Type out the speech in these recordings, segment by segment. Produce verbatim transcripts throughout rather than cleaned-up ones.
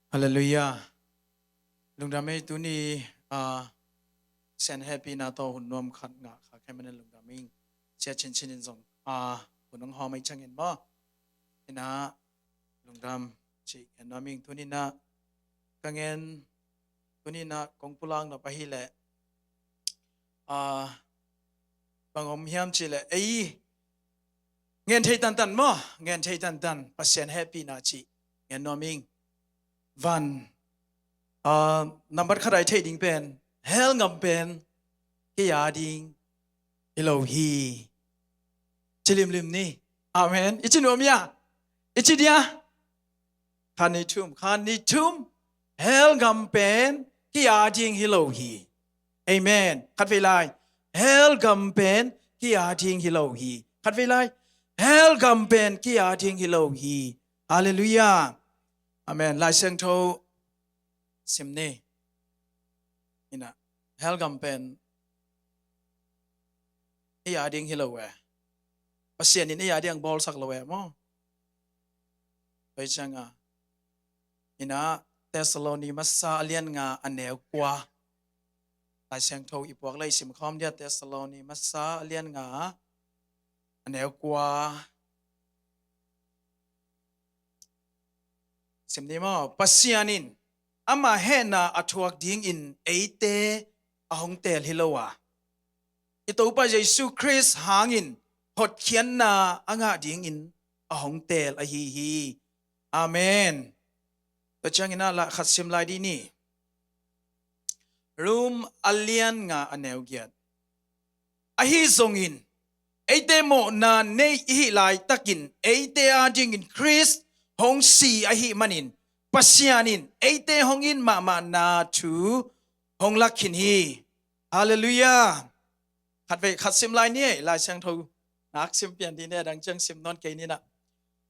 Halleluiah. Lungdam ei, tuni a, Pasian hehpihna tawh hun nuam khat ngah kha kei manin lungdam ing. Sia Chin Chin in zong a, hun hong hawm ei ciangin maw, ina lungdam cih ngen nuam ing. Tuni na ka ngen, tuni na kong pulak nop ahileh a, bang om hiam cihleh, ei ngen thei tantan maw, ngen thei tantan Pasian hehpihna cih ngen nuam ing. Van a, nambat khat a i theih ding pen, hell gam pen kei a ding hi lo hi. Ci limlim ni. Amen. I ci nuam ia? I ci dia? Khan ni thum, khan ni thum. Hell gam pen kei a ding hi lo hi. Amen. Khat vei lai. Hell gam pen kei a ding hi lo hi. Khat vei lai. Hell gam pen kei a ding hi lo hi. Halleluiah. Amen. Lai Siangtho sim ni. Ina, hell gam pen ei a ding hi lo e. Pasian in ei a ding bawlsak lo e maw. Pai ciang a, ina, Thessaloni masa a lian nga a neu kua. Lai Siangtho i puak lai sim khawm dia, Thessaloni masa a lian nga a neu kua. Sim ni maw, Pasian in ama hehna a thuak dingin eite a hong teel hi lo a, i Topa Jesu Khrist hangin hotkhiatna a ngah dingin a hong teel ahi hi. Amen. Tua ciangin a lah khat sim lai dih ni. Rom a lian nga a neu giat. Ahi zongin, eite mawhna nei i hih laitakin eite a dingin Khrist hong si ahi manin, Pasian in eite hong it mahmahna thu hong lak khin hi. Halleluiah. Khat vei khat sim lai ni ei, Lai Siangtho nak sim pian dih ni, a dang ciang sim nawn kei ni na.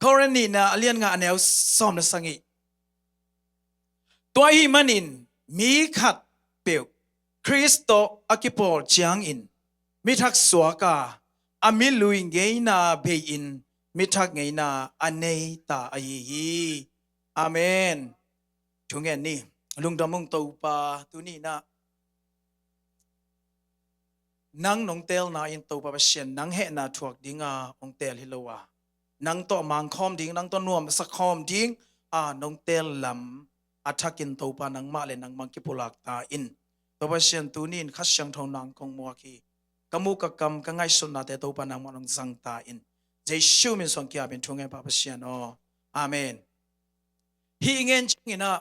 Korin nihna a lian nga a neu sawm le sagih. Tua ahih manin mi khatpeuh Khrist tawh a kipawl ciangin mi thak suak a, a milui ngeina bei-in mi thak ngeina a nei ta ahi hi. Amen. Thu ngen ni. Lungdam ung Topa, tuni na nang nong teelna in Topa Pasian nang hehna thuak dinga hong teel hi lo a, nang tawh mangkhawm ding, nang tawh nuamsa khawm ding a nong teel lam a thakin Topa nangmah le nangmah kipulak ta in. Topa Pasian tuni in Kha Siangtho nang kong muak hi. Ka mu ka kam ka ngaihsutnate Topa nangmah nong zang ta in. Jesu min suang kiapin thu ngen Pa Pasian aw. Amen. Hih i ngen ciangin a,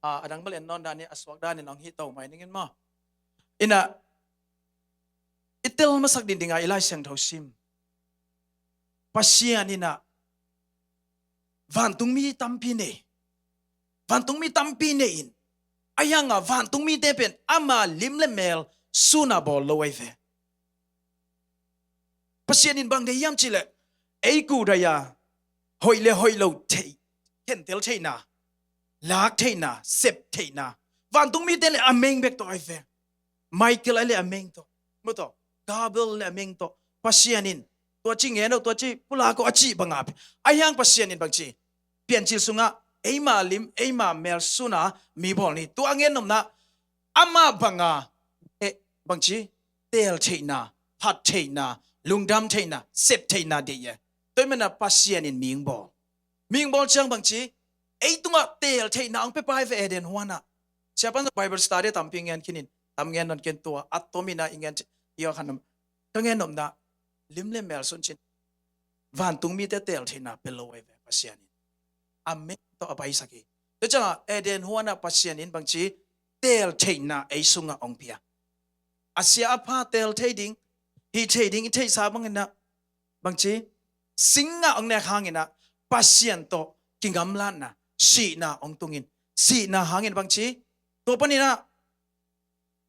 a dang bel en nawn dan in, a suak dan in hong hih to mai ning in maw. Ina, i tel masak dinding a i Lai Siangtho sim. Pasian ina vantungmi tampi nei. Vantungmi tampi nei in, a hianga vantungmite pen ama lim le mel suna bawl lo ahi ve. Pasian in bang deih hiam cihleh, ei kudai a hoih le hoih lo thei, khentel theihna, lak theihna, sep theihna, vantungmite le a meng bek tawh ahi ve. Michael a le a meng tawh, mu tawh, Gabriel le a meng tawh Pasian in tua ci ngen o, tua ci pulak o a cih banga, a hiang Pasian in bang ci, Piancil sungah eima lim eima mel suna mi bawl ni. Tua a ngen nopna, ama banga eh, bang ci, teel theihna, phat theihna, lungdam theihna, sep theihna deih e. Tua ahih mana Pasian in mihing bawl. Mihing bawl ciang bang ci, ei tungah teel theihna hong pia pai ve Eden huanah. Siapa in Bible study tampi ngen khin in, tam ngen nawn ken tua a tom ina i ngen ci, i a khan ka ngen nopna, lim le mel sun cin, vantungmite teel theihna pia lo ahi ve Pasian in. A meng tawh a paisak hi. Tua ciangah Eden huanah Pasian in bang ci, teel theihna ei sungah hong pia. A sia a pha teel thei ding, hih thei ding i theihsa bangin ah, bang ci, singah hong nek hangin ah Pasian tawh kingamlatna, sihna hong tungin, sihna hangin bang ci, tua panin ah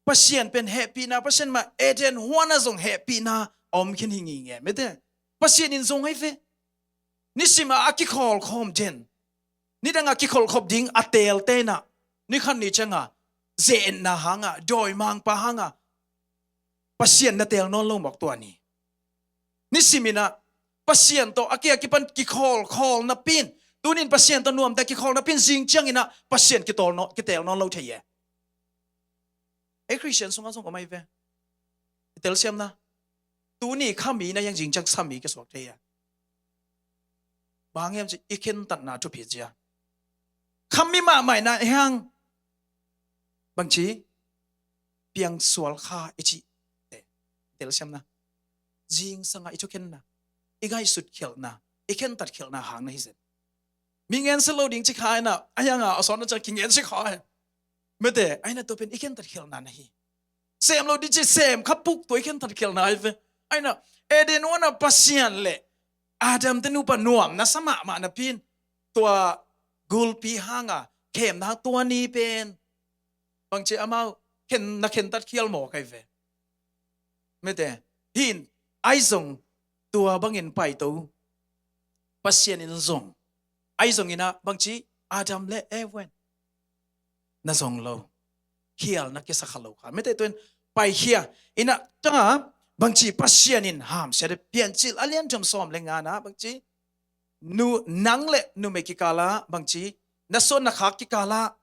Pasian pen hehpihna Pasian mah, Eden huanah zong hehpihna a om khin hi ngingei mete. Pasian in zong ahi ve. Nisim a a kikhawl khawm den, nidang a kikholhkhop ding a teelte in ah, nikhat ni ciangah ze-etna hangah, dawimangpa hangah Pasian na teel nawn lo mawk tua ni. Nisim in ah Pasian tawh a ki a kipan kikhawl khawl napi in Tunin Pasian tawh nuamte kikholhna pen zing ciangin ah Pasian kiteel nawn, kiteel nawn lo thei e. Ei Khristian sungah zong om ahi ve. I telsiamna, tuni khami na hiang zing ciang sami kisuak thei e. Bang hiam ci, i khentatna thupi cia. Khami mahmah na hiang bangci piangsual kha i cih te. Telsiamna, zingsangah i thukhenna, i ngaihsut khialhna, i khentat khialhna hang na hi zen. Mi ngensia lo ding ci kha ina, a hianga a sawn a ciang kingensia kha e. Mete, aina tua pen i khentat khialhna na hi. Sem lo ding ci sem kha puk tua i khentat khialhna hi ve. Aina, Eden huana Pasian le Adam te nupa nuam na sa mahmah napi in, tua gulpi hanga khemna hang tua ni pen bangci amau khen, na khentat khial mawk ahi ve. Mete, hin, ai zong tua bangin paito Pasian in zong, ai zong ina bangci Adam le Eve in na zong lo, khial na kisa kha lo kha. Mete, tua in paikhia ina ta bangci Pasian in hamsia de, Piancil a lian thum sawm le nga na bangci, nu, nang le numei kikala bangci, na suan na khak kikala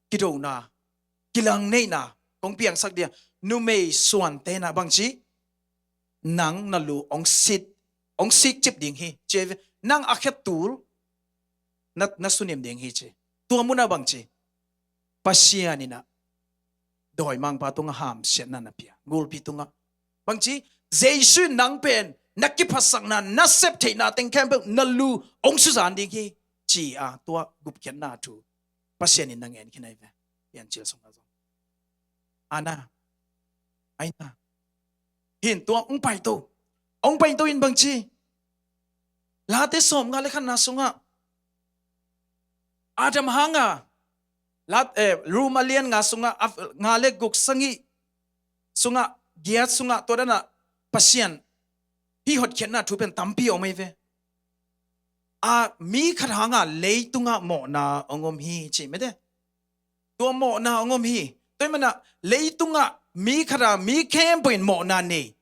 kidona, kilangneihna kong piangsak dia, numei suante na bangci, nang na lu ong sit, ong sikcip ding hi ci ve. Nang a khetul na, na sunim ding hi ci. Tua muna bangci, Pasian ina dawimangpa tungah hamsiatna na pia, gulpi tungah bangci, Jesu in nang pen na kiphatsakna, na septheihna teng khempeuh na lu ong suzan ding hi ci a, tua gupkhiatna thu Pasian in na ngen khin ahi ve. Piancil sungah zong ana, aina, hin tua ong paito, ong paito in bangci, Late sawm nga le khatna sungah Adam hanga, Lat, eh, Roma lian nga sungah, af-, nga le guk sangih sungah, giat sungah tua dana Pasian hih hotkhiatna thu pen tampi om ahi ve. A, mi khat hanga leitungah mawhna ong om hi ci mete. Tua mawhna ong om hi. Tua hi mana leitungah mi khata mi khempeuh in mawhna nei.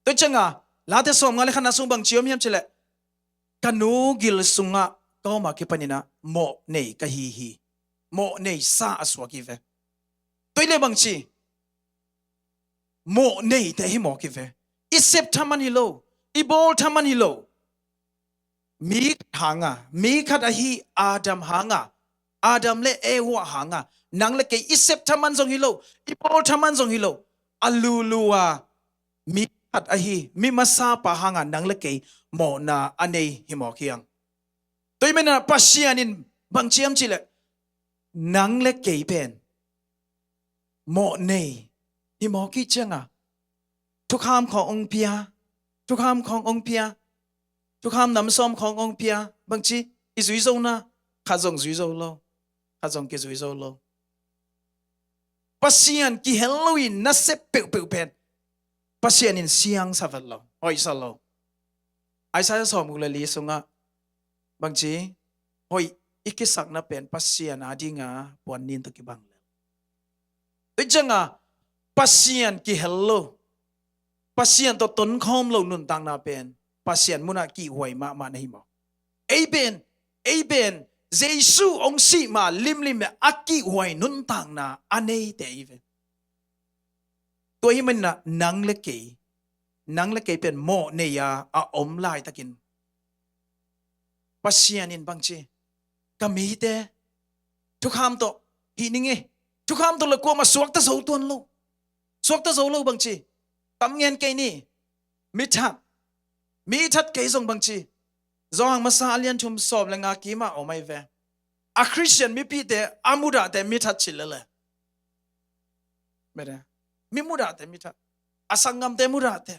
Tua cianga Late sawm nga le khatna sung bangci om hiam cileh, ka nu gil sungah ka om a kipanina mawh nei ka hi hi. Mawh nei sa a suak hi ve. Tua hi le bangci, mawh neite hi mawk hi ve. I sep thaman hi lo, i bawl thaman hi lo. Mi khat hanga, mi khat ahi Adam hanga, Adam le Eva hanga, nang le kei i sep thaman zong hi lo, i bawl thaman zong hi lo. A lulu a mi khat ahi, mi masapa hanga nang le kei mawhna a nei hi mawk hiang. Tua hi mana Pasian in bang ciam cileh, nang le kei pen mawh nei hi mawk hi cianga, thukham khawng ong pia, thukham khawng ong pia, thukham namsawm khawng ong pia, bangci i zui zo na, khat zong zui zo lo, khat zong kizui zo lo. Pasian kihel loin na sep peuhpeuh pen Pasian in siangsa vet lo, hoihsa lo. Isaiah sawmguk le li sungah bangci, hoih i kisakna pen Pasian adinga puannin tawh kibang lel. Tua cianga Pasian kihel lo, Pasian tawh tonkhawm lo nuntakna pen Pasian munah kihhuai mahmah na hi maw? Ei pen, ei pen Jesu hong sih ma limlim le a kihhuai nuntakna a neite i ve. Tua hi manina nang le kei, nang le kei pen mawh nei a a om laitakin Pasian in bangci, ka mite thukham tawh hih ning e, thukham tawh le kuamah suakta zo tuan lo, suakta zo lo bangci. Tam ngen kei ni, mi that, mi that kei zong bangci. Johan masa a lian thum sawm le nga kimah om ahi ve. A Khristian mipite a mudahte mi that cih lele. Mete, mi mudahte mi that, a sanggamte mudahte,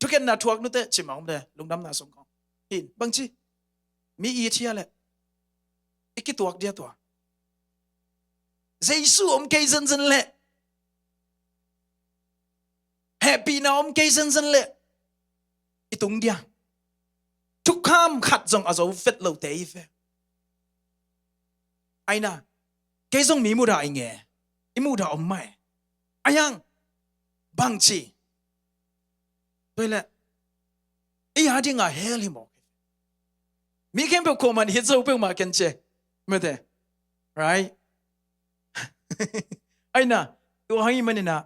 thukhenna thuak nute cimah omte lungdamna sung khawng hin bangci, mi i thia leh i kituak dia tua. Jesu om kei zenzen leh, hehpihna om kei zenzen leh i tung dia. Thukham khat zong a zo vet lote i ve. Aina, kei zong mi mudah i nge, i mudah om mai. Ayang, bangci, tua hi leh i a dinga hell hi mawk hi. Mi khempeuh khuaman hit zo peuhmah ken ci. Mete. Right? Aina, tua hang i maninah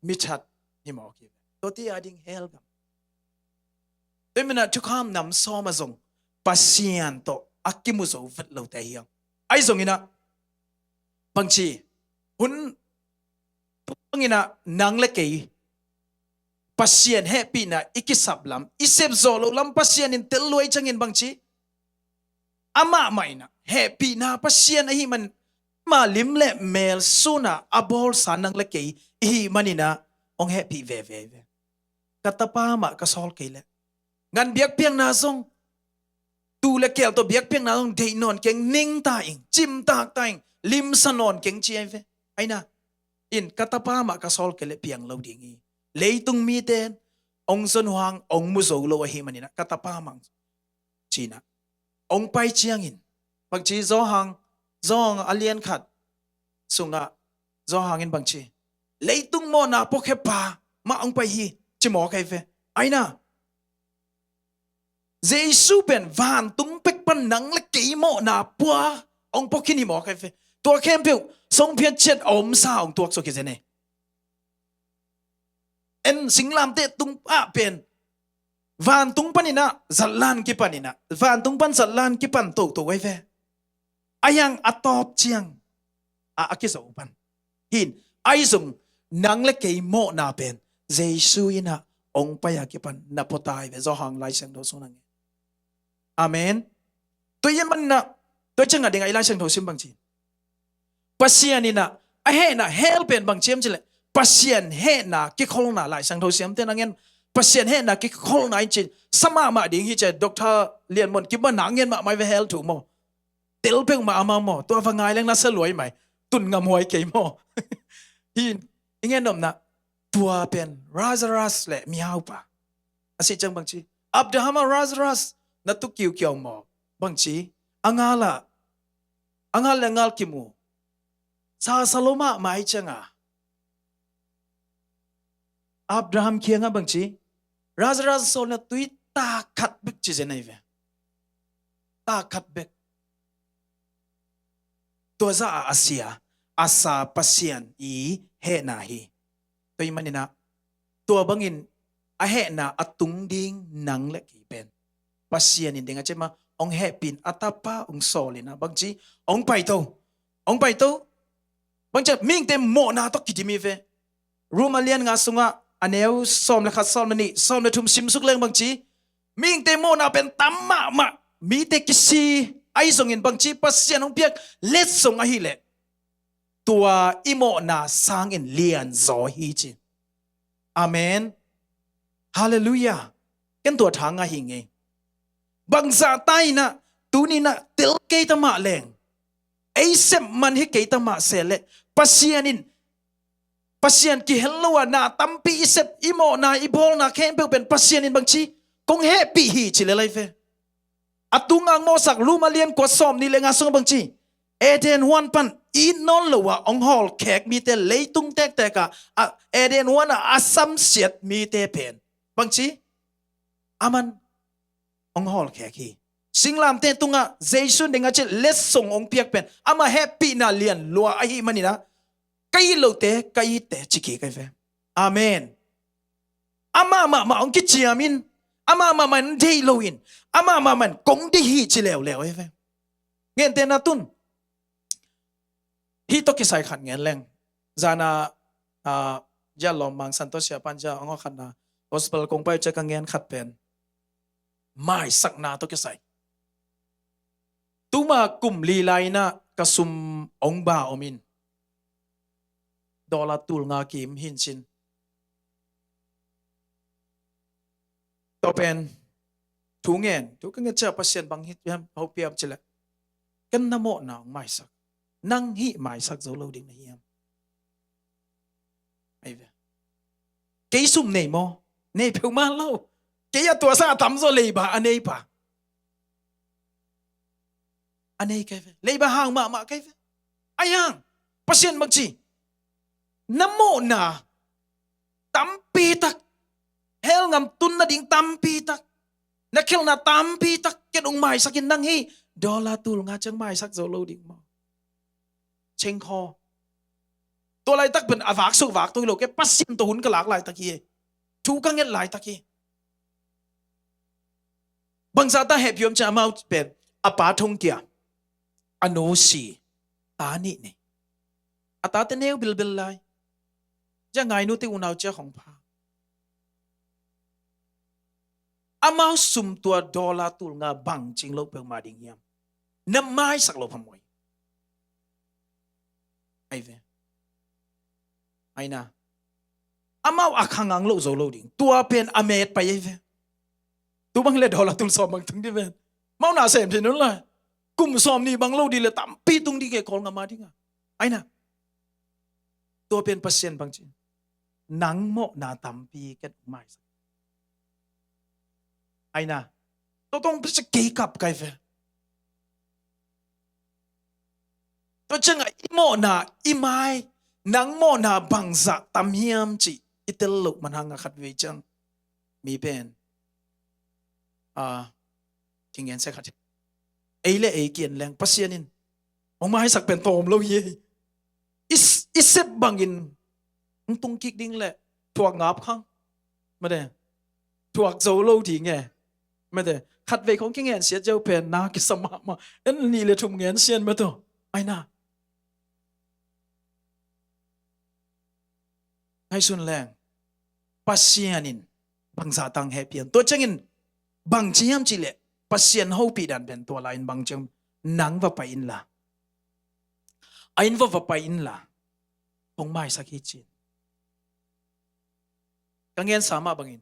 mi that hi mawk hi. Tua ti a ding hell gam. Tua i maninah thukham nam sawm a zong Pasian tawh a kimu zo vet lote hi hang. Ahi zonginah bangci hun tua banginah nang le kei Pasian hehpihna i kisap lam, i sepzawh loh lam Pasian in tel luai ciangin bangci amah mah inah hehpihna Pasian ahi man, ama lim le mel sunah a bawlsa nang le kei ihi maninah hong hehpih veve ve. Ka tapa mah ka sawl kei leh ngan biakpiakna zong, tu le keel tawh biakpiakna zong deih nawn keng, ning ta ing, cimtak ta ing, limsa nawn keng ci ai ve. Aina, in ka tapa mah ka sawl kei leh piang lo ding hi. Leitung mite in hong zon uh hang hong mu zo lo ahi maninah ka tapa mah cinah hong pai ciangin bangci Zawhang, Zawhang a lian khat sungah Zawhang in bangci leitung mawhna puakhepa mah hong pai hi ci mawk ai ve. Aina, Jesu pen vantung pek pan nang le kei mawhna pua hong puak khin hi mawk ai ve. Tua khempeuh songphiat ciat a omsa hong tuak suk hi zen ei. En singlamteh tung ah pen vantung paninah zatlan kipaninah, vantung pan zatlan kipan toto ai ve. A hiang a tawp ciang a, a kizo pan hin, ahi zong nang le kei mawhna pen Jesu inah hong pai a kipan na pua ta ai ve. Zawhang Lai Siangtho sung nang e. Amen. Tua i maninah tua ciangah dingah i Lai Siangtho sim bangci Pasian inah a hehna hell pen bang ciam cileh Pasian hehna kikholna Lai Siangtho siamte na ngen. Pasian hehna kikholna in cin sa mahmah ding hi ci a Doctor Lian Mon Kip mah na ngen mahmah ve hell thu maw. Tel peuhmah amah maw, tua va ngai leng na sa luai mai. Tun ngam huai kei maw. Hi i ngen nopna tua pen Lazarus le mihaupa a si ciang bangci Abraham a Lazarus na tu kiukiau maw bangci a ngala a ngal le a ngal kimu. Sasa lo mahmah i cianga Abraham kiangah bangci Lazarus sawlna tui tak khat bek ci zen ai ve. Tak khat bek. Tua zah a a sia a sa Pasian i hehna hi. Tua i maninah tua bangin a hehna a tung ding nang le kei pen Pasian in ding a cema hong hehpin a tapa hong sawlinah bangci hong paito. Hong paito. Bangci mihingte mawhna tawh kidim hi ve. Rom a lian nga sungah a neu sawm le khat, sawm le nih, sawm le thum simsuk leng bangci mihingte mawhna pen tam mahmah. Mite kisi ahi zongin bangci Pasian hong piak letsong ahileh tua i mawhna sangin lianzaw hi ci. Amen. Halleluiah. Ken tua thang ahi ngei. Bangzah ta inah tuninah tel kei ta mah leng ei sep man hi kei ta mah se leh Pasian in Pasian kihel lo a na tampi i sep i mawhna i bawlna khempeuh pen Pasian in bangci kong hehpih hi ci lelai ve. A tungang mawhsak Rom a lian kua sawm nih le nga sungah bangci Eden huan pan it nawn lo ah hong hawlkhek mite leitung tektek ah a Eden huan ah a samsiat mite pen bangci aman hong hawlkhek hi. Singlamteh tungah Jesu ding a cih letsong hong piak pen amah hehpihna lian lua ahi maninah ka it lote ka itte ci kik ai ve. Amen. Amah mahmah hong kiciamin amah mahmah in deih loin amah mahmah in kong deih hi ci leuleu ai ve. Ngentehna tun hih tawh kisai khat ngen leng. Zana a zia lawm Mang Santo sia pan zia hong khatna gospel kong pai uh cia ka ngen khat pen maisakna tawh kisai. Tuma kum li lai inah ka sum hong ba om in dollar tul nga kim hin cin. Tua pen thu ngen thu ka nget cia Pasian bang hih hiam ho piam cileh ken na mawhna hong maisak. Nang hih maisak zo lo ding na hiam? Ai ve. Kei sum nei maw? Nei peuhmah lo. Kei a tuasa a tamzaw leiba a neipa a nei kai ve. Leiba hang mahmah kai ve. Ai hang Pasian bangci na mawhna tampitak hell ngam tun nading tampitak Na khelhna tampi tak ken ong maisak in, nang hi dollar tul nga ciang maisak zo lo ding maw? Chengkhaw. Tua laitak pen a vak suk vak tung hi lo, kei Pasian tawh hun ka lak laitak hi. Thu ka nget laitak hi. Bangzah ta hehpih hiam cih leh amau pen a pa thongkia, a nu si, ta nih nei. A tate neu bilbil lai. Zia ngainu te unau cia hong pha. Amau sum tua dollar tul nga bang cing lo peuhmah ding hiam? Na maisak lo phamawh hi. Ai ve. Aina. Amau a khangang lo zo lo ding. Tua pen a met pai ai ve. Tu bang le dollar tul sawm bang tung di ven. Mau na sem thei nun lai. Kum sawm ni bang lo di le tampi tung di ke Kawlgam a dinga. Aina. Tua pen Pasian bang ci. Nang mawhna tampi ken maisak. Aina. Tua tong pisa kei kap kai ve. Tua ciangah i mawhna, i mai, nang mawhna bangzah tam hiam cih i tel loh man hangah khatvei ciang mi pen, a, kingensia khat hi. Ei le ei kian leng Pasian in hong maisak pen tawm lo hi. I, i sep bangin hong tung kik ding le thuak ngap khang. Mate. Thuak zo lo ding e. Mate. Khatvei khong kingensiat zo pen na kisa mahmah. En nih le thum ngensian mate. Aina. Ngaihsun leng. Pasian in bangzah tang hehpih hiam. Tua ciangin bang ci hiam cih leh Pasian hopih dan pen tua lai in bang ci hiam, nang va pai inla. A inn va va pai inla. Kong maisak hi ci. Ka ngensa mah bangin.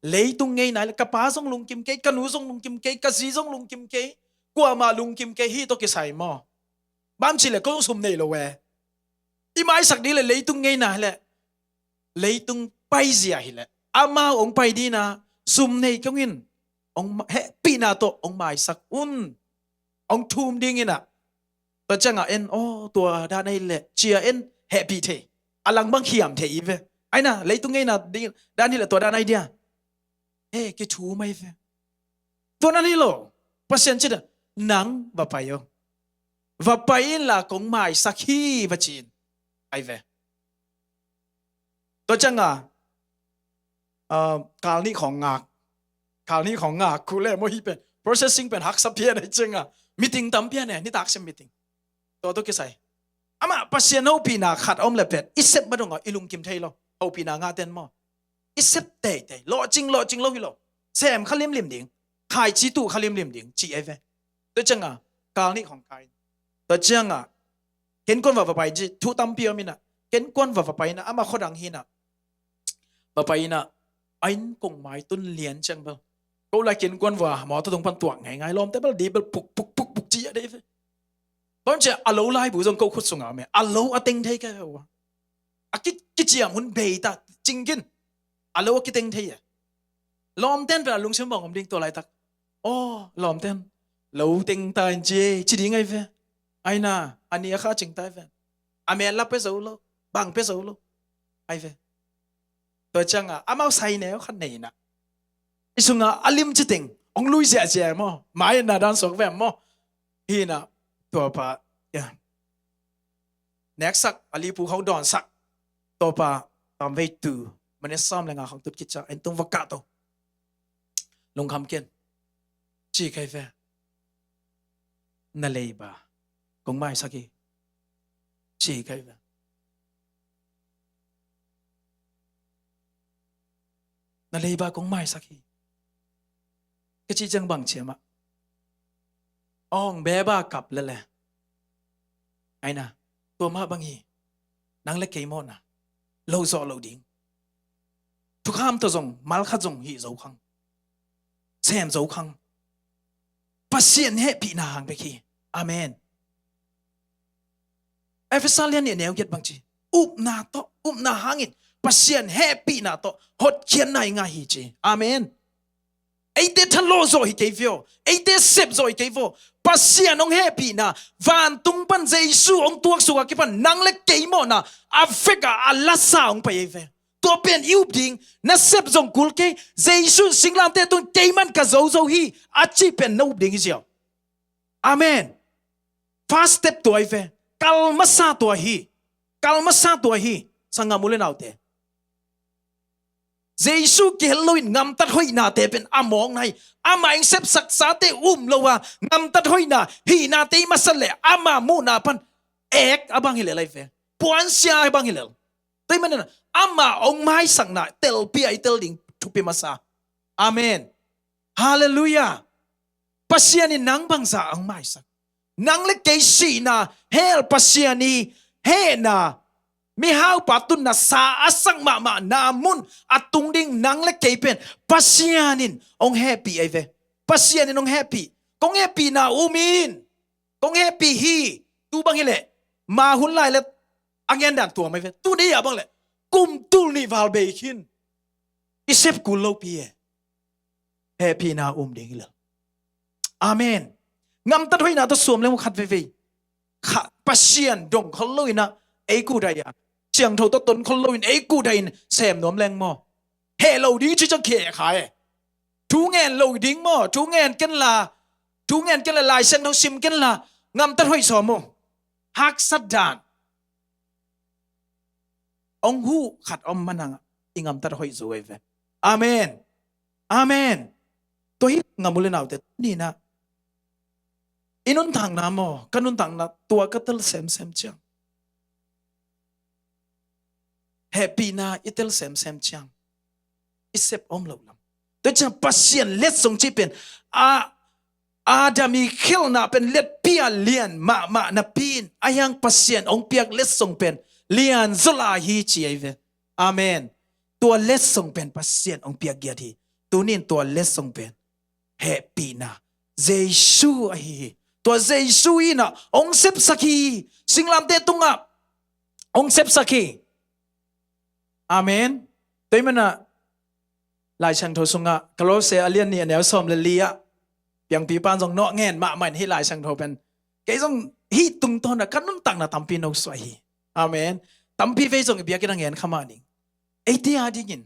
Leitung ngeina le ka pa zong lungkim kei, ka nu zong lungkim kei, ka zi zong lungkim kei, kuamah lungkim kei hi tawh kisai maw. Bang ci le ko zong sum nei lo e. I maisak ding le leitung ngeina le leitung paizia hi le amau ong pai dina sum nei kong in ong ma-, hehpihna tawh ong maisak un. Ong thum ding ina. Tua ciangah en, aw, tua dan ai le cia en hehpih thei. A lang bang khiam thei i ve. Aina, leitung ngeina ding dan hi le tua dan ai dia. He, kithum ai ve. Tua nan hi lo. Pasian cina, nang va pai o. Va pai inla kong maisak hi va cin. Ai ve. Tua cianga, ah, kal nih khawng ngak. Kal nih khawng ngak, khu le maw hi pen. Processing pen haksa pian ai cianga. Meeting tam pian e, nitak sem meeting. Tua tua kisai. Amah Pasian hopihna khat om le pet. I sep ma dong a, i lungkim thei lo. Hopihna ngah ten maw. I sep teitei. Lawhcing, lawhcing lo hi lo. Sem kha limlim ding. Khaici tu kha limlim ding. Ci ai ve. Tua cianga, kal nih khawng kai. Tua cianga, ken kuan va va pai ci, thu tampi om ina. Ken kuan va va pai ina, ama khuadang hi ina. Va pai ina, a inn kong mai tun lian ciang bel. Ko lai ken kuan va, mawtaw tung pan tuak ngaingai lawmte bel, di bel puk, puk, puk, puk ci a dei ve. Bang cia a lo laibu zong ko khut sunga me. A lo a teng thei ka ve ua. A ki, kiciam hun bei ta, cingkin. A lo a kiteng thei e. Lawmten pen a lungsim bang om ding tua laitak. Aw, lawmten. Lo teng ta in ci, ci ding ai ve. Aina, a ni a kha cing ta ai ve. A mel la pe zo lo, bang pe zo lo. Ai ve. Tua cianga, amau sai neu khat nei ina. I sunga a lim ci teng, ong lui ziahziah maw. Mai na dan sok ve maw. Hi ina, tua pa, ya. Neksak, a lipu khawng dawnsak. Tawpa, tamvei tu, minute sawm le nga khawng tut khit ciang, en tung va kah to. Lungkham ken. Ci kai ve. Na leiba. Kong maisak hi. Ci kai ve. Na leiba kong maisak hi. Ka ci ciang bang ciam ah. Ong beba kap lele. Aina, tua mah bang hi. Nang le kei mawhna. Lo zawh lo ding. Thukham tawh zong, malkhat zong hi zo khang. Sem zo khang. Pasian hehpihna hang bek hi. Amen. Efesa lian nih neu giat bang ci. Upna tawh, upna hangin Pasian hehpihna tawh hotkhiatna i ngah hi ci. Amen. Eite thalawh zawh hi kei vio. Eite sep zawh hi kei vio. Pasian hong hehpihna, vantung pan Jesu hong tuaksuk a kipan nang le kei mawhna a vek a, a lasa hong pai ei ve. Tua pen i up ding. Nasep zong kul kei, Jesu in singlamteh tung keiman ka zozo hi a cih pen na up ding hi ziau. Amen. First step tua hi ve. Kal masa tua hi. Kal masa tua hi. Sanggam u le naute, Jesu kihel loin ngamtat hoihnate pen a mawkna hi. Ama eng sepsaksate um lo a, ngamtat hoihna hihnate i masa le ama muhna pan ek a bang hi lel ahi ve. Puansia a bang hi lel. Tua hi manin ama hong maisakna telpi a i tel ding thupi masa. Amen. Halleluiah. Pasian in nang bangza hong maisak? Nang le kei sihna hell, Pasian i hehna, mihaupa tunna sa a sak mahmahna mun a tung ding nang le kei pen Pasian in hong hehpih ahi ve. Pasian in hong hehpih. Kong hehpihna um in. Kong hehpih hi. Tu bang hileh ma hun lai le a ngen dan tuam ahi ve. Tuni a bang leh kum tul nih val bei khin i sep kul lopi e. Hehpihna um ding hi lel. Amen. Ngamtat hoihna tawh suam leng khat veivei. Kha, Pasian dong khol loin ah ei kuhdai a, siangtho tawh ton khol loin ei kuhdai in sem nuam leng maw? Heh lo ding ci ciang khia kha e. Thu ngen lo ding maw? Thu ngen ken la. Thu ngen ken la, Lai Siangtho sim ken la. Ngamtat hoih sawm maw? Haksat dan. Ong huh khat om manang i ngamtat hoih zo ei ve. Amen. Amen. Tua hi ngam u le naute, ni na i nuntakna maw, ka nuntakna tua ka tel semsem ciang, hehpihna i tel semsem ciang i sep om lo lam. Tua ciang Pasian letsong cih pen a Adam i khelhna pen letpi a lian mahmah napi in a hiang Pasian hong piak letsong pen lian zaw lai hi ci ahi ve. Amen. Tua letsong pen Pasian hong piak giat hi. Tunin tua letsong pen hehpihna Jesu ahi hi. Tua Jesu in ah hong sepsak hi. Singlamteh tungah hong sepsak hi. Amen. Tua hi manah Lai Siangtho sungah Kolose a lian nih a neu sawm le li ah piangpipa in zong nawh ngen mahmah in hih Lai Siangtho pen kei zong hih tungtawn ah ka nuntakna tampi nosuah hi. Amen. Tampi vei zong i biakinn ah ngen kha mah ding. Eite a dingin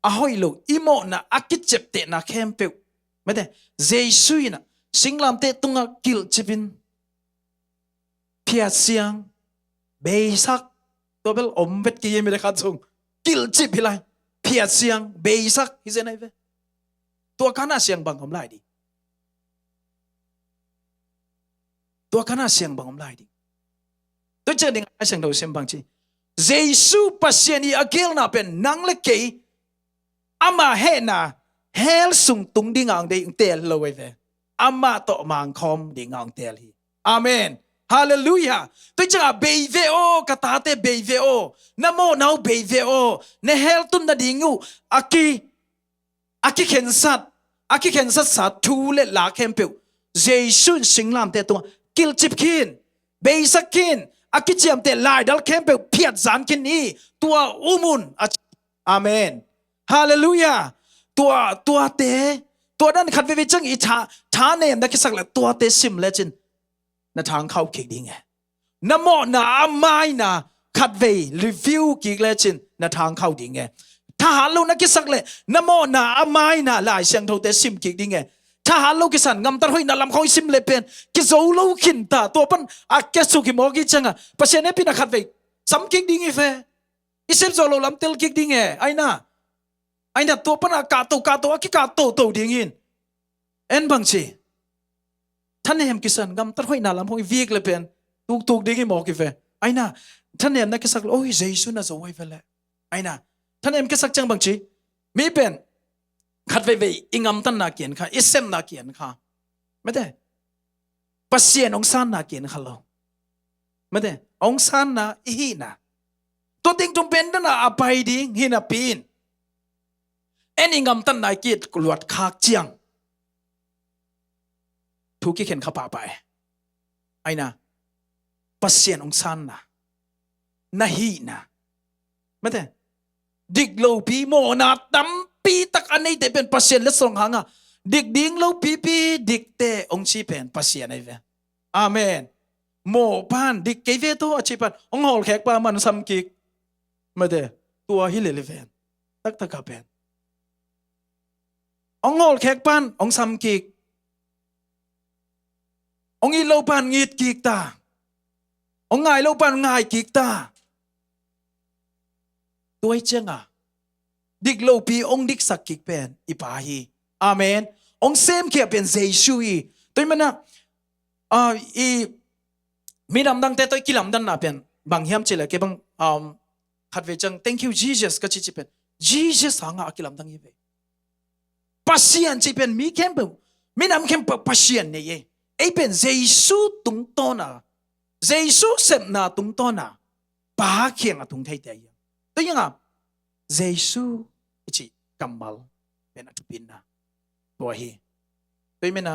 a hoih lo i mawhna a kiciaptehna khempeuh, mate, Jesu in ah singlamteh tungah kilhcip in phiatsiang, beisak, tua bel om vet kei hi, mite khat zong kilhcip hi lai. Phiatsiang, beisak hi zen ahi ve. Tua kana siang bang om lai ding. Tua kana siang bang om lai ding. Tua ciang ding a siang tho siam bang ci. Jesu Pasian i a gelna pen nang le kei ama hehna hell sung tung ding ang dei ong teel lo ahi ve. Amah tawh mangkhawm ding ang teel hi. Amen. Halleluiah. Tua ciang a bei ve aw, ka tate bei ve aw. Na mawhna uh bei ve aw. Na hell tun nading uh a ki a kikhensat, a kikhensatsa thu le la khempeuh Jesu in singlamteh tungah kilhcip khin, beisak khin, a kiciamteh laidal khempeuh phiatzan khin hi. Tua um un a ci. Amen. Halleluiah. Tua, tuate, tua dan khat veve ciang i tha, thanem na kisak le tuate sim lecin na thangkhauh kik ding e. Na mawhna a maina khatvei review kik lecin na thangkhauh ding e. Thahat lo na kisak le na mawhna a maina Lai Siangthote sim kik ding e. Thahat lo kisan ngamtat hoihna lam khawng i sim le pen kizo lo khinta, tua pan a kiasuk hi mawk i cianga Pasian hehpihna khatvei sam kik ding hi ve. I sep zo lo lam tel kik ding e. Aina, aina tua pana kahto kahto a kikahto to ding hin. En bang ci. Thanem kisan ngamtat hoihna lam hong i vik le pen tuktuk ding hi mawk hi ve. Aina, thanem na kisak le, oi, Jesu na zo ahi ve le. Aina, thanem kisak ciang bang ci. Mi pen khat veivei i ngamtatna kian kha, i sepna kian kha. Mate. Pasian hong sanna kian kha lo. Mate, hong sanna i hihna. Tua ting tung pen dana a pai ding hi napi in. En i ngamtatna i kit luat khak ciang thu kikhen kha pahpah e. Aina, Pasian hong sanna, na hihna. Mate, dik lopi mawhna tampi tak a neite pen Pasian letsong hanga dik ding lopipi dikte hong ci pen Pasian ahi ve. Amen. Mawh pan dik kei ve tawh a ci pan hong hawlkhek pa man sam kik. Mate, Tua hi lel hi ven. Taktak a pen hong hawlkhek pan hong sam kik, hong it lo pan ngit kik ta, hong ngai lo pan ngai kik ta. Tua hi cianga dik lopi hong diksak kik pen i Pa hi. Amen. Hong semkhia pen Jesu hi. Tua hi mana, ah, i minam dangte tawh i kilamdanna pen bang hiam cih leh kei bang, um, khatvei ciang "Thank you, Jesus," ka cih cih pen Jesus hangah a kilamdang hi ve. Pasian cih pen mi khempeuh, minam khempeuh Pasian nei e. Ei pen Jesu tungtawna, Jesu sepna tungtawna Pa kiangah tung theite hi. Tua hi cianga Jesu i cih kammal pen a thupina tua hi. Tua hi mana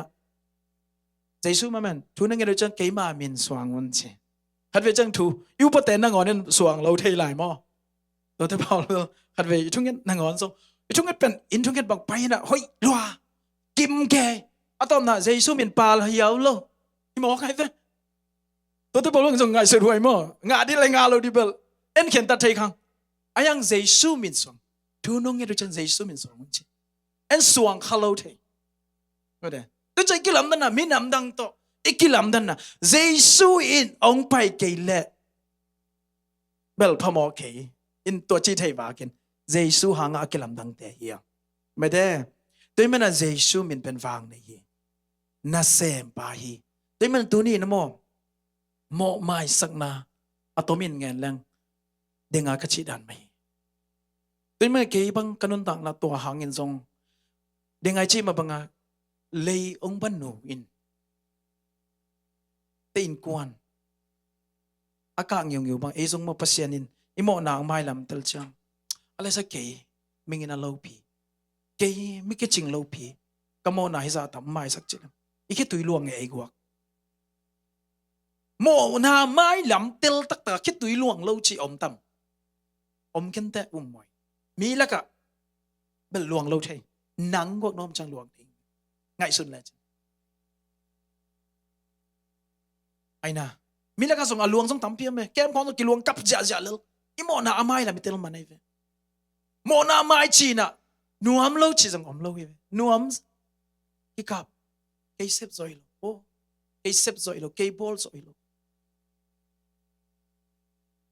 Jesu mah man thu na nget uh ciang keima min suang un ci. Khatvei ciang thu i upate nangawn in suang lo thei lai maw? Tuate Paul khatvei i thunget nangawn zong, i thunget pen, in thunget bang pai inah hoih lua, kim ke, a tawpna Jesu min pal hiau lo. I mawk ai ve. Tuate Paul bang zong ngaihsut huai maw? Ngah dih le ngah lo dih bel en khen tat thei khang. A yang Jesu min suang. Thu nong nget uh ciang Jesu min suang un ci. En suang kha lo thei. Mate. Tua ciang i kilamdanna, minam dang tawh i kilamdanna, Jesu in hong pai kei leh bel phamawh kei in tua ci thei vakin Jesu hangah a kilamdangte hi a. Mate. Tua hi mana Jesu min pen vang nei hi. Nasempa hi. Tua hi mana tuni na maw, mawh maisakna a tomin ngen leng denga ka cih dan mah hi. Tua hi mana kei bang ka nuntakna tua hangin zong denga i cih mah banga lei hong ban nu in te innkuan a kah ngiungiu bang ei zong maw Pasian in i mawhna hong mailam tel ciang a lesa kei mingin a lopi, kei mi kicing lopi, ka mawhna hizah tam maisak cih lem i khitui luang nge ei guak. Mawhna mailam tel taktak khitui luang lo ci om tam? Om kente um mawi. Mi lakah bel luang lo thei. Nang guak nuam ciang luang ding. Ngaihsun le cin. Aina. Mi lakah zong a luang zong tampi om e. Kem khawng zong kiluang kap ziahziah lel. I mawhna a mailam i tel man ei ve. Mawhna a mai cinah nuam lo ci zong om lo hi ve. Nuam kikap. Kei sep zaw hi lo. Oh. Kei sep zaw hi lo. Kei bawl zaw hi lo.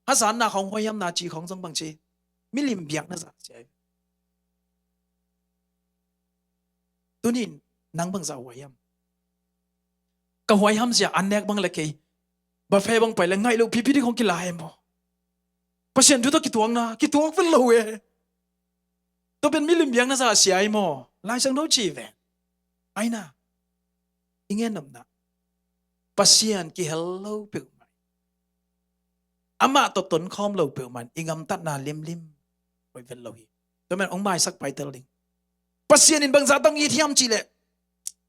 Hazatna khawng huaihamna ci khawng zong bang ci. Milim biakna zah ci ai. Tunin nang bangzah huaiham? Ka huaiham zia an nek bang le kei. Buffet bang pai le ngaih lo pipi ding khawng kila e maw? Pasian thu tawh kituakna, kituak vel lo e. Tua pen milim biakna zah sia hi maw? Laisang do ci ve. Aina. I ngen nopna. Pasian kihel lo peuhmah. Amah tawh tonkhawm lo peuhmah in i gamtatna limlim. Koi vel lo hi. Tua men hong maisak paitel ding. Pasian in bangzah tawh hong it hiam cih leh.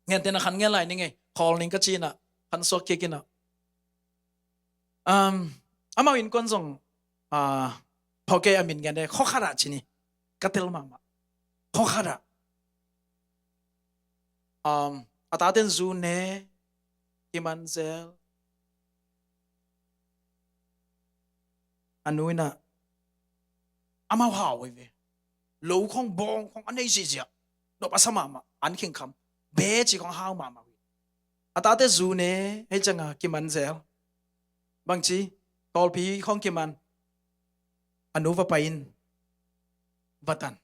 Ngente na khan ngen lai ning ei. Khawl ning ka ci inah. Khan suak kik inah. Um, amau innkuan zong, ah, phawk kei a min gen de, khuakhat ah ci ni. Ka tel mahmah. Khuakhat ah. Um, a taten zu ne, kiman zel. A nu inah, amau hau ei ve. Lo khawng bawng khawng a nei zihziah. Nop a sa mahmah, an khingkham. Be ci khawng hau mahmah. A tate zu ne, hei cianga kiman zel. Bangci, kawlpi khawng kiman. A nu va pai in. Va tan.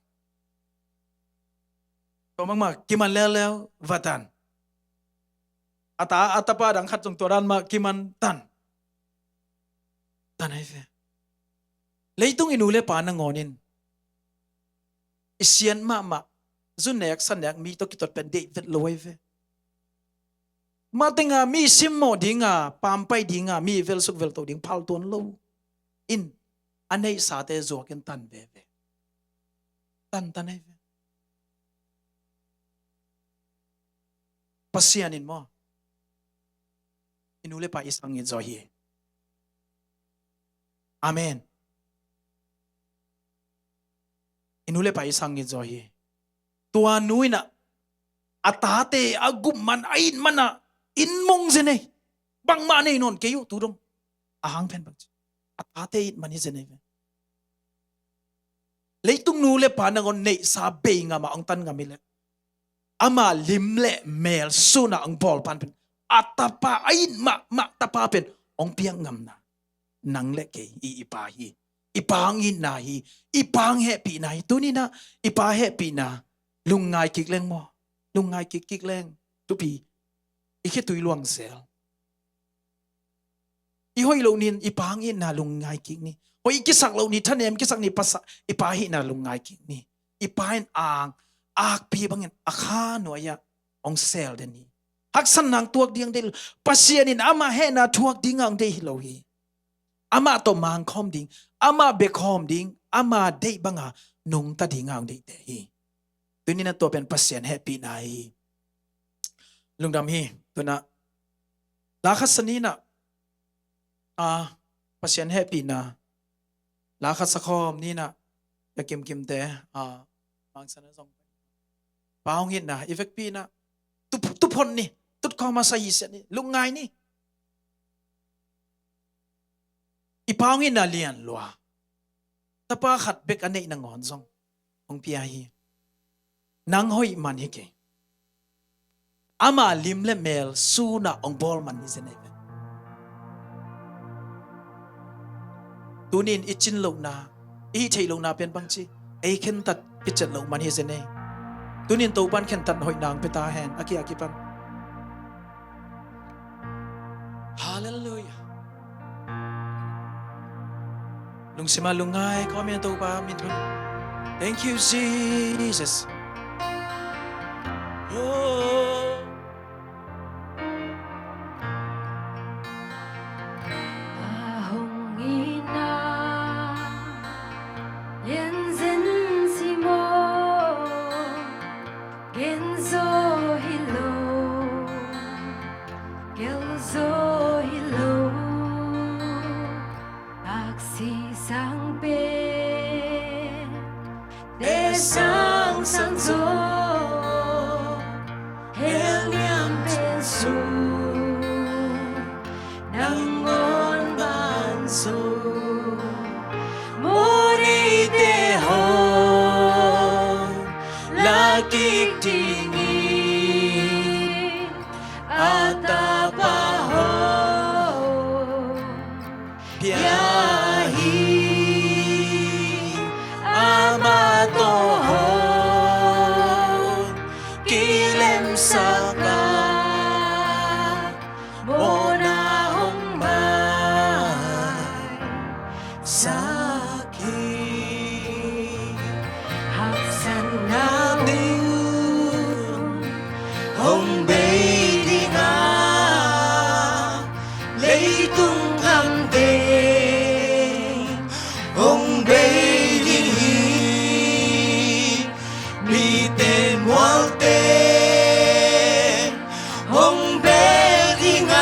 Tua mahmah kiman leuleu, va tan. A ta, a tapa dang khat zong tua dan mah kiman tan. Tan ai ve. Leitung i nu le pa nangawn in. I sian mahmah, zu nek, sa nek, mi tawh kitot pen deih vet lo ai ve. Mah tenga mi simmawh dinga, pampai dinga, mi velsuk velto ding phaltuan lo. In, a neihsate zuakin tan veve. Tan tan ai ve. Pasian in maw. I nu le pa i sang ngit zaw hi. Amen. I nu le pa i sang ngit zaw hi. Tua nu inah a tate a gup man a it manah in mong zen ei. Bangmah nei nawn kei uh tu dong. A hang pen bang ci. A tate it man hi zen ei ve. Leitung nu le pa nangawn neihsa bei ngamah hong tan ngam hi leh, ama lim le mel sunah hong bawl pan pen, a tapa, a it mahmah tapa pen hong piak ngamna nang le kei i, i pa hi. I pa hong itna hi. I pa hong hehpihna hi. Tuninah i pa hehpihna lungngai kik leng maw? Lungngai kik kik leng. Thupi. I khitui luang sel. I hoih loh ni-in i pa hong itna lungngai kik ni. Hoih i kisak loh ni, thanem kisak ni, pasa, i pa hihna lungngai kik ni. I pa in ang, akpi bangin a kha nuai-ah hong sel den hi. Haksatna hong tuak ding hong deih lo. Pasian in ama hehna thuak dingah hong deih hi lo hi. Amah tawh mangkhawm ding, amah bekhawm ding, ama deih banga nungta dingah hong deihte hi. Tuninah tua pen Pasian hehpihna hi. Lungdam hi. Tunah la khat sa ninah, a, Pasian hehpihna la khat sa khawm ninah, ya kimkimte, a, mangsanna zong pa hong itna i vekpi inah tup-, tuphon ni. Tutkhawm a sa hi siat ni. Lungngai ni. I pa hong itna lian lua. Tapa khat bek a neih nangawn zong hong pia hi. Nang hoih man hi kei. Ama lim le mel sunah hong bawl man hi zen ei ve. Tunin i cin lohna, i hih theih lohna pen bangci, ei khentat kiciat loh man hi zen ei. Tunin Topan khentat hoihna hong pia ta hen, a ki, a kipan. Halleluiah. Lungsim a lungngai khawm in Topa min thang. Thank you, Jesus. Oh. A hong itna lianzen si maw? Gen zaw hi lo, gel zaw hi lo. Aksi sang pen, te sang sang zaw. Hell niam pen sung, nangawn ban zaw. Mawhneite hong la kik ding hi. A tapa hong pia hi. Amah tawh hong kilemsak a, mawhna hong maisak hi. Haksatna teng hong bei ding a, leitung kham teng hong bei ding hi. Mite mualte hong bel ding a,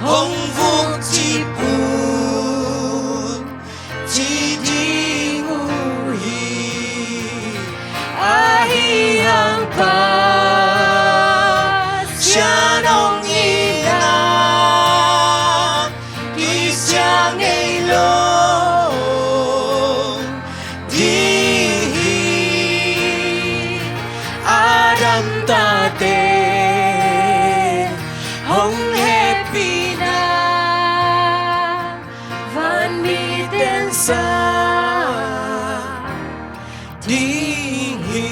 hong vuk cip un ci ding uh hi. Ahi hang Pasian hong itna kisia ngei lo ding hi. Adam tate hong hehpihna, vanmi tensa ding hi.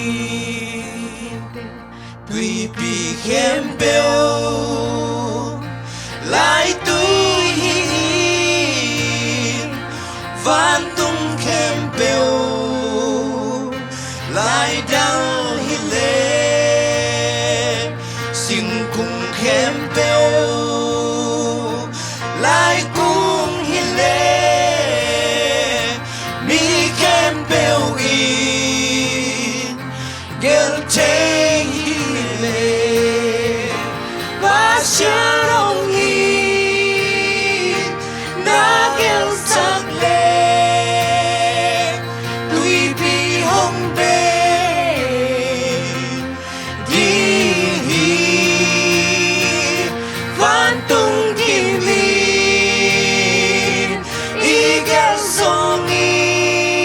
Tuipi khempeuh laitui hi in, vantung khempeuh laidal hi leh, singkung khempeuh laikung hi leh, mi khempeuh in gel thei hi leh, Pasian hong itna gelsak leh, tuipi hong bei ding hi. Vantung kim in i gel sawm hi.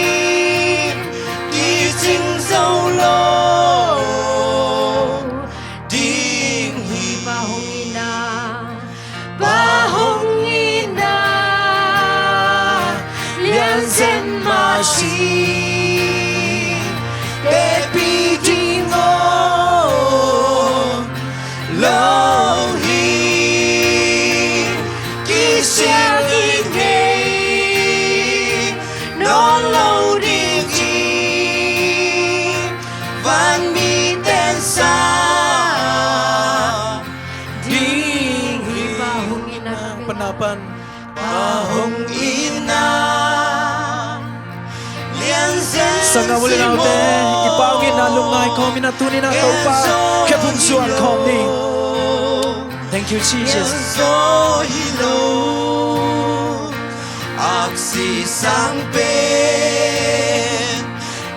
Teci ding om lo hi, kisiang i ngei nawn lo ding hi. Vanmi ten sa ding hi. Panapan Pa hong itna lianzen. Sanggam u le naute, i Pa hong itna lungngai khawm in a, tuni-in a Topa khephung zuan khawm ni. Thank you, Jesus. Lianzaw hi lo, aksi sang pen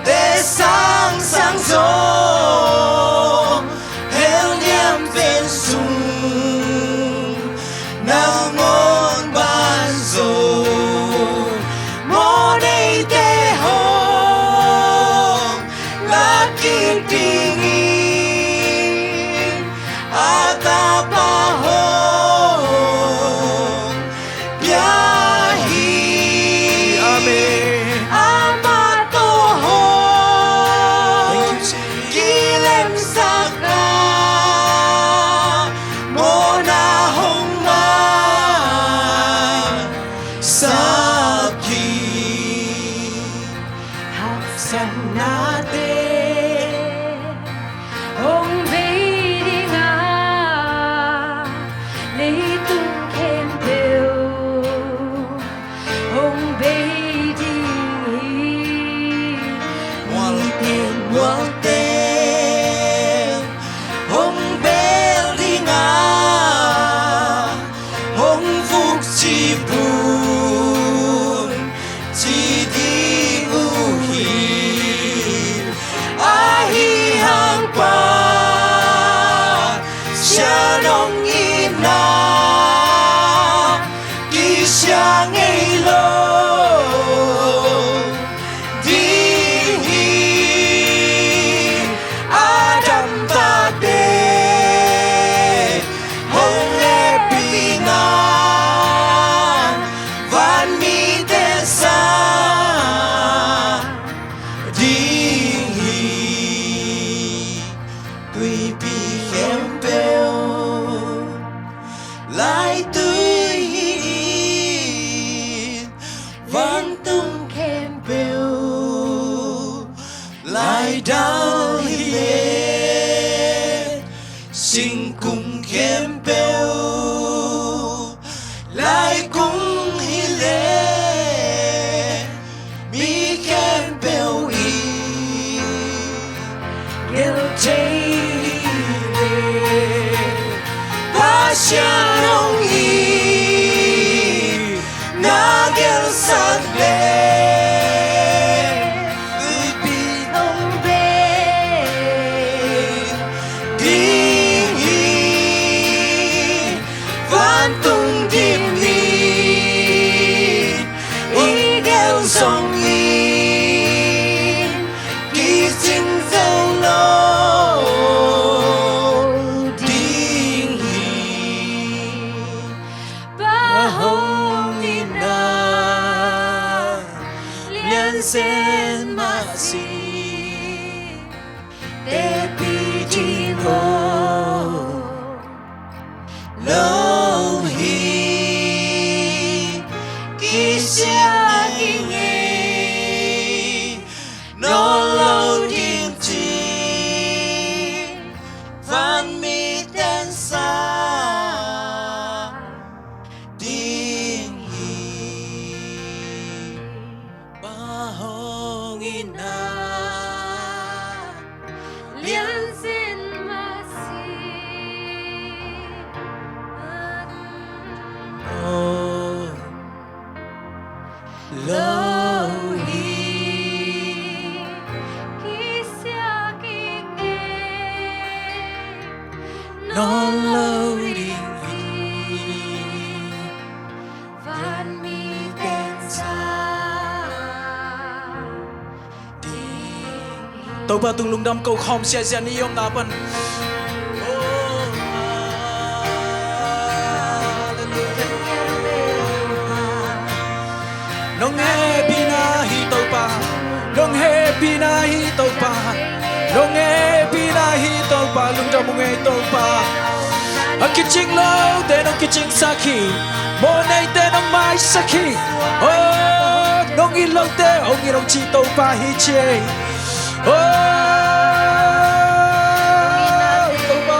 te sang sang zaw, hell lian pen sung nangawn banzo, mawh neite hong lak kik dingin a Tapa hong pia hi. Amen. Amah tawh hong kilemsak a, mawhna hong maisak hi. Haksatnate hong bei ding a, leitung khempeuh hong bei ding hi. Mualte, mualte hong bel ding a, hong vuk ci bul ci ding uh hi. Ahi hang Pasian hong itna kisiang ngei lo ding hi. Adam tate hong hehpihna vanmite sa ding hi. Tuipi khempeuh, laitui hi in, vantung khempeuh, laidal hi leh, singkung khempeuh, laikung hi leh, mi khempeuh i gel thei hi leh, Pasian hong it na gelsak leh, tuipi hong bei ding hi. Vantung dim in i gel zong in, kicing zo lo ding hi. Pa hong itna lianzen mah si, teci ding om lo hi, kisiang i ngei nawn lo ding ci, vanmite'n sa ding hi. Pa hong itna lianzen mah si, oh, lo hi, kisiang i ngei nawn lo ding hi. Vanmite'n sa ding hi. Topa tung lungdam ko khawm siasia ni i omna pan. Oh, hallelujah. Nong hehpihna hi Topa. Mu ngei Topa. A kicing lote nong kicingsak hi. Mawh neite nong maisak hi. Oh, nong it lote hong it hong ci Topa hi ci ei. Oh, Topa.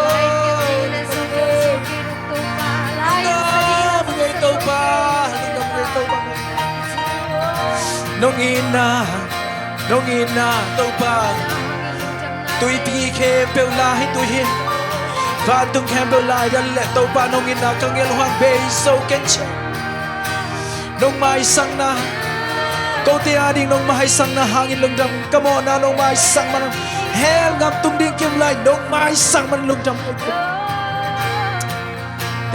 Mu ngei Topa. Nong itna, nong itna Topa. Tuipi khempeuh la hi tu hi. Vantung khempeuh la hi dan le Topa nong itna ka ngelhuang bei zo ken ci. Nong maisakna, kote ading nong maisakna hangin lungdam, ka mawhna nong maisak man hell ngam tung ding kim lai nong maisak man lungdam.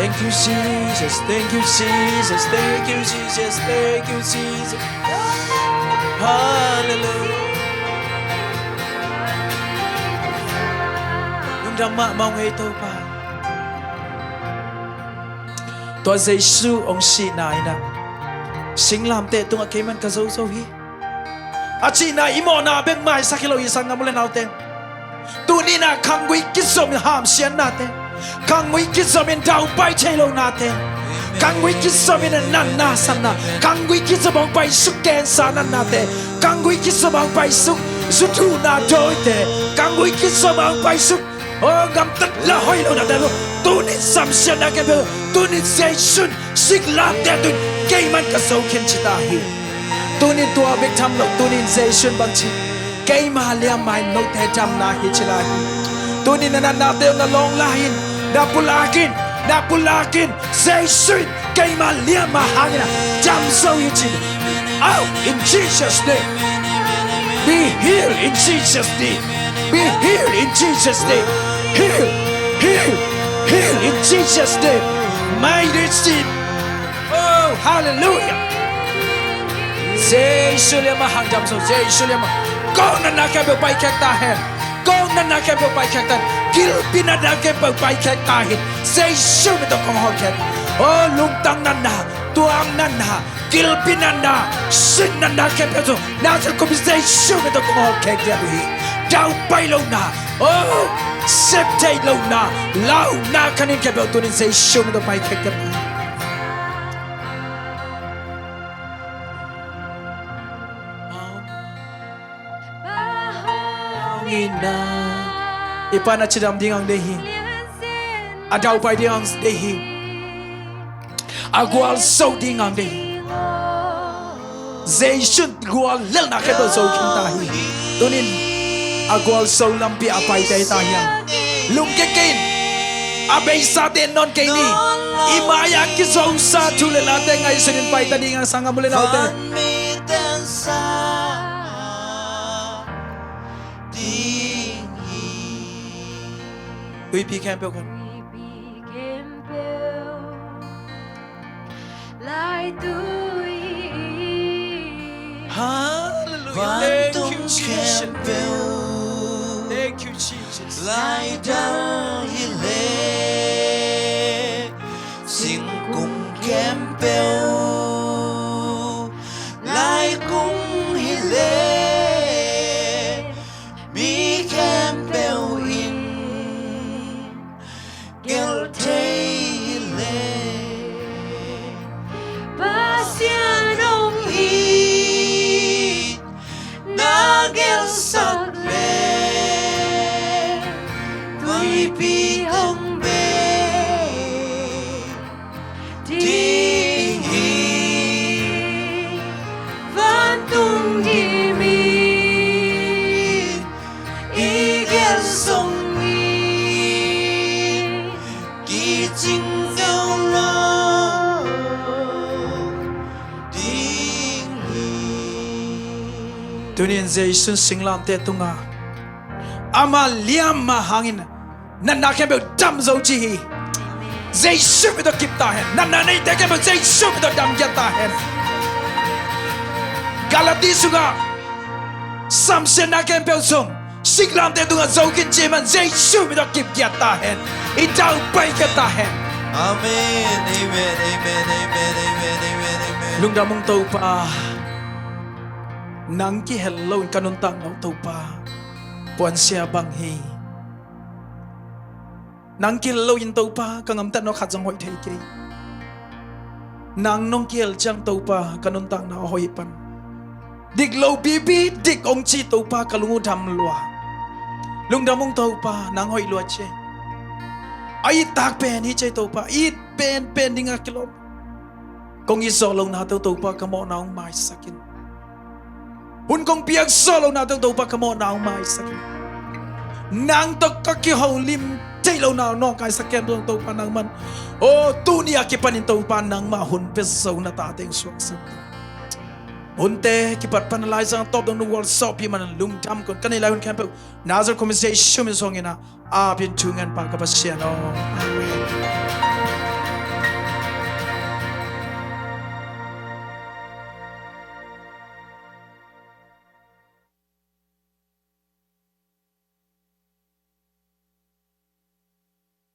Thank you, Jesus. Thank you, Jesus. Thank you, Jesus. Thank you, Jesus. Hallelujah. Lungdam mahmah ung ei Topa. Tua Jesu hong sihna in ah singlamteh tungah keiman ka zo zo hi. A cihna i mawhna bek maisak hi lo hi sanggam u le naute. Tuni in ah khanggui kizom in hamsiatnate, khanggui kizom in daupai thei lonate, khanggui kizom in natna satna, khanggui kizom hong paisuk cancer natnate, khanggui kizom hong paisuk zuthuhna dawite, khanggui kizom hong paisuk aw gamtat la hoih lonate lo. Tunin samsiatna kei bel tunin Jesu in singlamteh tungah keiman ka zo khin ci ta hi. Tunin tua bek tham lo, tunin Jesu in bang ci, keima liamma in note damna hi ci lai hi. Tunin na natnate uh na lawng lai in, na pulak in, na pulak in, Jesu in keima liamma hangin ah dam zo hi ci. Out in Jesus' name. Be healed in Jesus' name. Be healed in Jesus' name. Heal, heal, heal in Jesus' name. May receive. Oh, hallelujah. Jesu liamma hang dam zo, Jesu liamma. Kong natna khempeuh paikhek ta hen. Kong natna khempeuh paikhek ta hen. Gilpi natna khempeuh paikhek ta hen. Jesu min tawh kong hawlkhek. Oh, lungtang natna, tuang natna, gilpi natna, sin natna khempeuh zong Nazareth kumpi Jesu min tawh kong hawlkhek diak uh hi. Daupai lohna, oh, septheih lohna, launa khanin khempeuh tunin Jesu min tawh paikhek diak uh hi. I Pa na cidam ding ang deih hi. A daupai ding ang deih hi. A gualzo ding ang deih hi. Jesu in guallelhna khempeuh zo khin ta hi. Tunin a gualzo lampi a paite hi ta hi ang. Lungkia kei in. A beisate nawn kei ni. I mai-a kizosa thu le late ngaihsunin paita ding ang sanggam u le naute. Tuipi khempeuh khan. Hallelujah. Thank you, Jesus. Thank you, Jesus. Laidal hi le, singkung khempeuh, laikung hi le, mi khempeuh in gelh thei hi le, Pasian hong it na gelhsak le, tuipi hong bei ding hi. Vantung hi mi i gelh song hi. Kicing zo lo ding hi. Tunin Jesu in singlamteh tungah ama liamma hangin natna khempeuh dam zo ci hi. Jesu min tawh kip ta hen. Natna neite khempeuh Jesu min tawh damgiat ta hen. Galati sungah samsiatna khempeuh zong singlamteh tungah zo khin ci man Jesu min tawh kipgiat ta hen. I daupai khia ta hen. Amen, amen, amen, amen, amen, amen, amen. Lungdam ung Topa. Nang kihel loin ka nuntak ngah uh Topa, puansia bang hi. Nang kihel loin Topa, ka gamtatna khat zong hoih thei kei. Nang nong kihel ciang Topa, ka nuntakna a hoih pan. Dik lo pipi dik hong ci Topa, ka lung uh dam lua. Lungdam ung Topa, nang hoih lua ci. A it tak pen hi ci Topa, it pen pen ding a kilawm. Kong it zawh lohna tawh Topa, ka mawhna hong maisak in. Hun kong piak zawh lohna tawh Topa, ka mawhna hong maisak in. Nang tawh ka kiholim theih lohna nawngkaisak kem zong Topa nangman. Aw, tuni a kipanin Topa nangmah hun pia zo na tate hong suaksak. Hunte kipat pan a laizang tawp dong nu gualzawhpih man lungdam kong, ka neih lai hun khempeuh Nazareth khuamial Jesu min suang in a, a pian thu ngen pa ka Pasian aw. Amen.